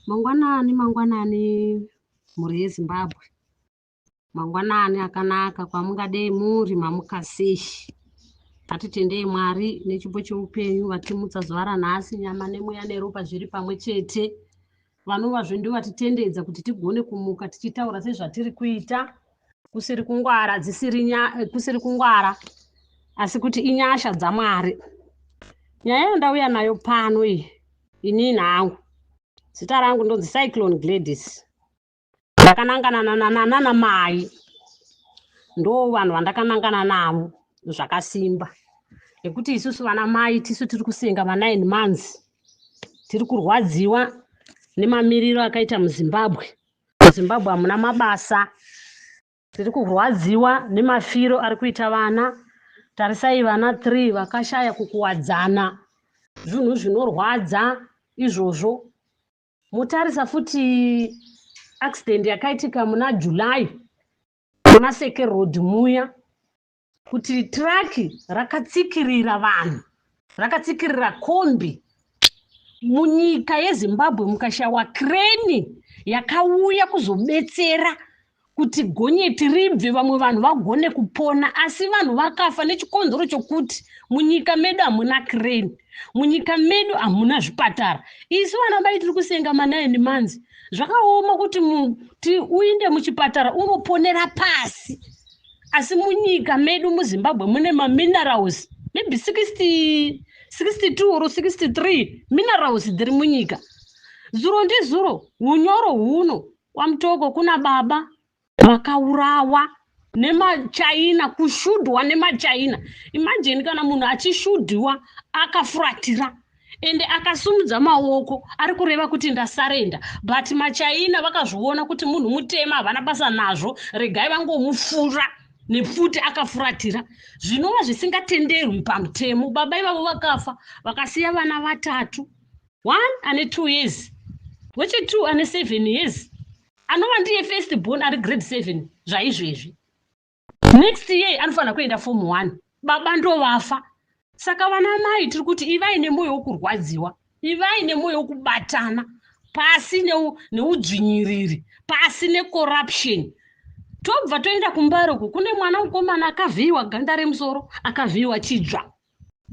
Mangwanani, mangwanani mhuri yeZimbabwe. Mangwanani akanaka kwamungadei muri, mamuka sei? Ngatitendei Mwari nechipo cheupenyu vatimutsa zuva ranhasi, nyama nemweya neropa zviri pamwe chete. Vanovazve ndivo vatitendedza kuti tigone kumuka tichitaura sezvatiri kuita, kusiri kungwara, dzisiri kusiri kungwara, asi kuti inyasha dzaMwari. Nyaya yandauya nayo pano iyi, inini hangu, zita rangu ndonzi Cyclone Gladys. Ndakanangana nana mai, ndo vanhu vandakanangana navo zvakasimba, nekuti isusu vana mai tisu tiri kusenga ma9 months, tiri kurwadziwa nemamiriro akaita muZimbabwe. MuZimbabwe hamuna mabasa, tiri kurwadziwa nemafiro ari kuita vana. Tarisai vana 3 vakashaya kuKuwadzana, zvinhu zvinorwadza izvozvo. Mutarisa futi accident yakaitika muna July muna Seke Road muya, kuti truck rakatsikirira vanhu, rakatsikirira kombi. Munyika yeZimbabwe mukashawa crane yakauya kuzobetsera kuti gonyeti ribve, vamwe vanhu vagone kupona, asi vanhu vakafa nechikonzero chokuti munyika medu hamuna crane, munyika medu hamuna zvipatara. Isu vana mai tiri kusenga ma9 months, zvakaoma kuti uinde muchipatara unoponera pasi. Asi munyika medu muZimbabwe mune maminerals, maybe 60, 62 or 63 minerals dziri munyika. Zuro ndizuro unyoro huno kwaMutoko kuna baba vakaurawa nemaChina, kushudwa nemaChina. Imagine kana munhu achishudhiwa akafuratira, ende akasumudza maoko ari kureva kuti ndasurrender, but maChina vakazviona kuti munhu mutema, havana basa nazvo, regai vangomufura nepfuti akafuratira, zvinova zvisingatenderwi pamutemo. Baba ivavo vakafa vakasiya vana vatatu, one ane 2 years, wechi2 ane 7 years, anova ndiye first born ari grade 7 zvaizvezvi, next year anofanira kuenda form 1. Baba ndovafa. Saka vana mai tiri kuti ivai nemwoyo wokurwadziwa, ivai nemwoyo wokubatana, pasi neudzvinyiriri, pasi necorruption. Tobva toenda kuMbare uku, kune mwana mukomana akavhiyiwa ganda remusoro, akavhiyiwa chidzva.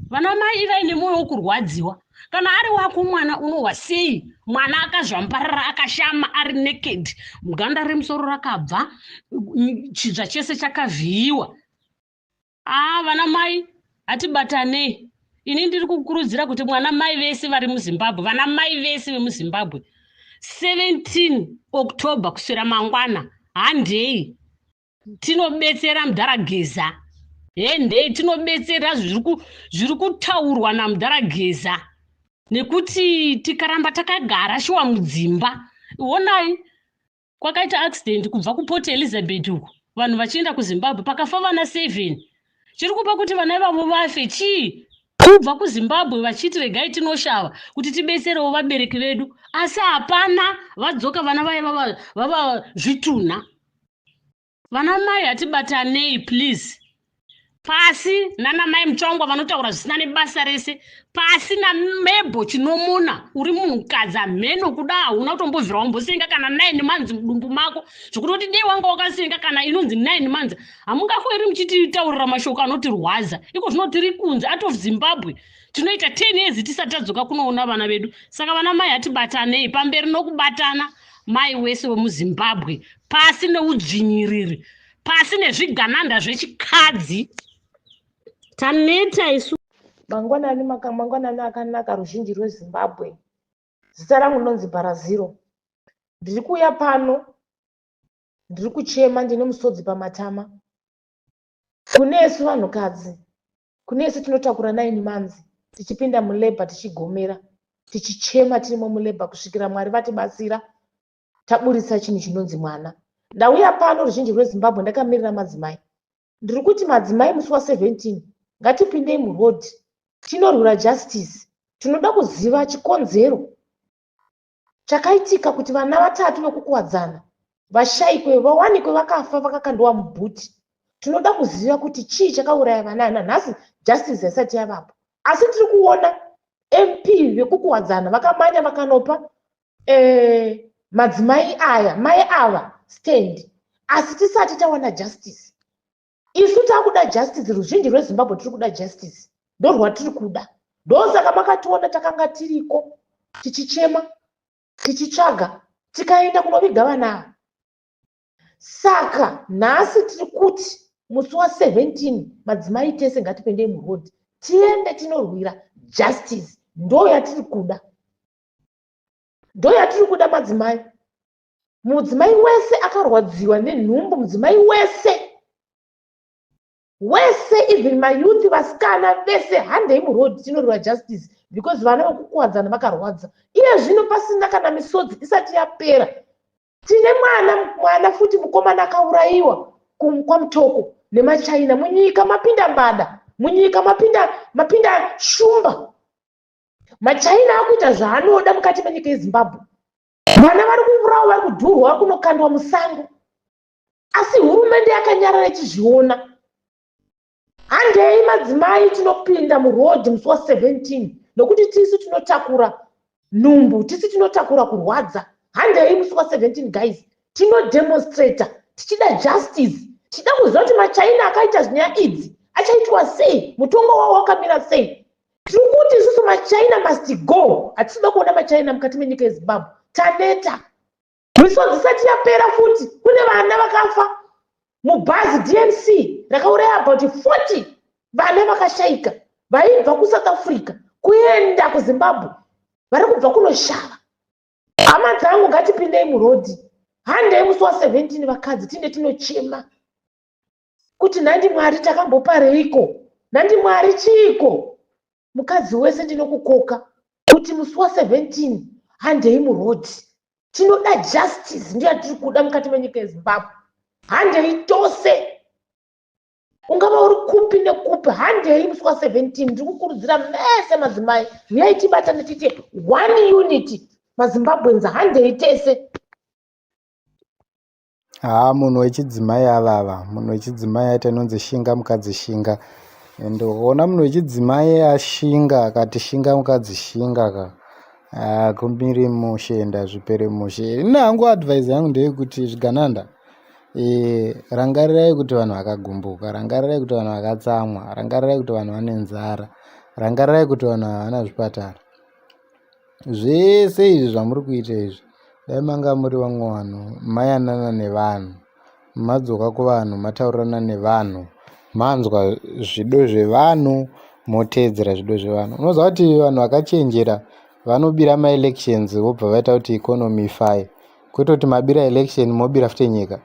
Vana mai, ivai nemwoyo wokurwadziwa. Kana ari wako mwana, unohwa sei mwana akazvambarara, akashama, ari naked, ganda remusoro rakabva, chidzva chese chakavhiyiwa? Aa, vana mai, hatibatanei. Ini ndiri kukurudzira kuti mwana mai vese vari muZimbabwe, vana mai vese vemuZimbabwe, 17 October, kuswera mangwana, handei tinobetsera mudhara Geza. Hendei tinobetsera zviri kutaurwa namudhara Geza, nekuti tikaramba takagara shuwa mudzimba, onai kwakaita accident kubva kuPort Elizabeth uku, vanhu vachienda kuZimbabwe, pakafa vana 7. Chiri kupa kuti vana ivavo vafe chii? Kubva kuZimbabwe vachiti regai tinoshava kuti tibetserewo vabereki vedu, asi hapana vadzoka, vana vaiva vava zvitunha. Vana mai, hatibatanei please. Pasi nana mai Mutsvangwa vanotaura zvisina nebasa rese. Pasi naMabel Chinomona, uri munhukadzi hameno kuda hauna kutombobvira wambosenga kana 9 months mudumbu mako, zvekutoti dei wanga wakasenga kana inonzi 9 months, hamungakweri muchititaurira mashoko anotirwadza. Iko zvino tiri kunze, out of Zimbabwe, tinoita 10 years tisati tadzoka kunoona vana vedu. Saka vana mai, hatibatanei, pamberi nokubatana. Mai wese wemuZimbabwe, pasi neudzvinyiriri, pasi nezvigananda zvechikadzi. Taneta isu. Mangwanani, mangwanani akanaka ruzhinji rweZimbabwe. Zita rangu ndinonzi Bharaziro. Ndiri kuuya pano, ndiri kuchema, ndine musodzi pamatama. Kune isu vanhukadzi, kune isu tinotakura 9 months, tichipinda mulabour, tichigomera, tichichema tirimo mulabour kusvikira Mwari vatibatsira taburitsa chinhu chinonzi mwana. Ndauya pano, ruzhinji rweZimbabwe, ndakamirira madzimai. Ndiri kuti madzimai, musi wa17 ngatipindei muroad, tinorwira justice. Tinoda kuziva chikonzero chakaitika kuti vana vatatu vekuKuwadzana vashayikwe, vawanikwe vakafa, vakakandiwa muboot. Tinoda kuziva kuti chii chakauraya vana. Nanhasi justice haisati yavapo, asi tiri kuona MP vekuKuwadzana vakamanya vakanopa. Eh, madzimai aya mai ava stand asi tisati tawana justice isu takuda justice ruzhinji rwezimbabwe tiri kuda justice ndorwatiri kuda ndosaka makationa takanga tiriko tichichema tichitsvaga tikaenda kunoviga vana ava saka nhasi tiri kuti musi wa17 madzimai tese ngatipindei muroad tiende tinorwira justice ndo yatiri kuda ndo yatiri kuda madzimai mudzimai wese akarwadziwa nenhumbu mudzimai wese wese even mayouth vasikana vese handei muroad tinorwira justice because vana vekukuwadzana vakarwadza iye zvino pasina kana misodzi isati yapera tine mwana mwana futi mukomana akaurayiwa kwamutoko nemachina munyika mapinda mbada munyika mapinda mapinda shumba machina akuita zvaanoda mukati menyika yezimbabwe vana vari kuurawa vari kudhurwa vari kunokandwa musango asi hurumende yakanyarara ichizviona handei madzimai tinopinda muroad musi wa17 nokuti tisu tinotakura nhumbu tisu tinotakura kurwadza handei musi wa17 guys tinodemonstrata tichida justice tichida kuziva kuti machina akaita nyaya idzi achaitwa sei mutongo wavo wakamira sei tiri kuti isusu machina must go hatisida kuona machina mukati menyika yezimbabwe taneta misodzi isati yapera futi kune vana vakafa mubhazi dmc rakauraya about 40 vana vakashayika vaibva kusouth africa kuenda kuzimbabwe vari kubva kunoshava hama dzangu ngatipindei muroad handei musi wa17 vakadzi tinde tinochema kuti nhandi mwari takambopareiko nhandi mwari chiiko mukadzi wese ndinokukoka kuti musi wa17 handei muroad tinoda justice ndiyo yatiri kuda mukati menyika yezimbabwe handei tose ungava uri kupi nekupi handei musi wa17 ndiri kukurudzira mese madzimai uyai tibatane tiite one unity mazimbabweans handei tese Haa munhu wechidzimai avava munhu wechidzimai aita inonzi shinga mukadzi shinga and ukaona munhu wechidzimai ashinga akati shinga mukadzi shinga ka haa kumiri mushe ende hazvipere mushe ini hangu advice yangu ndeyekuti zvigananda e, rangarirai kuti vanhu vakagumbuka rangarirai kuti vanhu vakatsamwa rangarirai kuti vanhu vane nzara rangarirai kuti vanhu havana zvipatara Zvese izvi zvamuri kuita izvi dai manga muri vamwe vanhu mayanana nevanhu madzoka kuvanhu mataurirana nevanhu manzwa zvido zvevanhu moteedzera zvido zvevanhu unoziva kuti vanhu vakachenjera vanobira maelections vobva vaita kuti economy ifaye kwete kuti mabira election mobira futi nyika.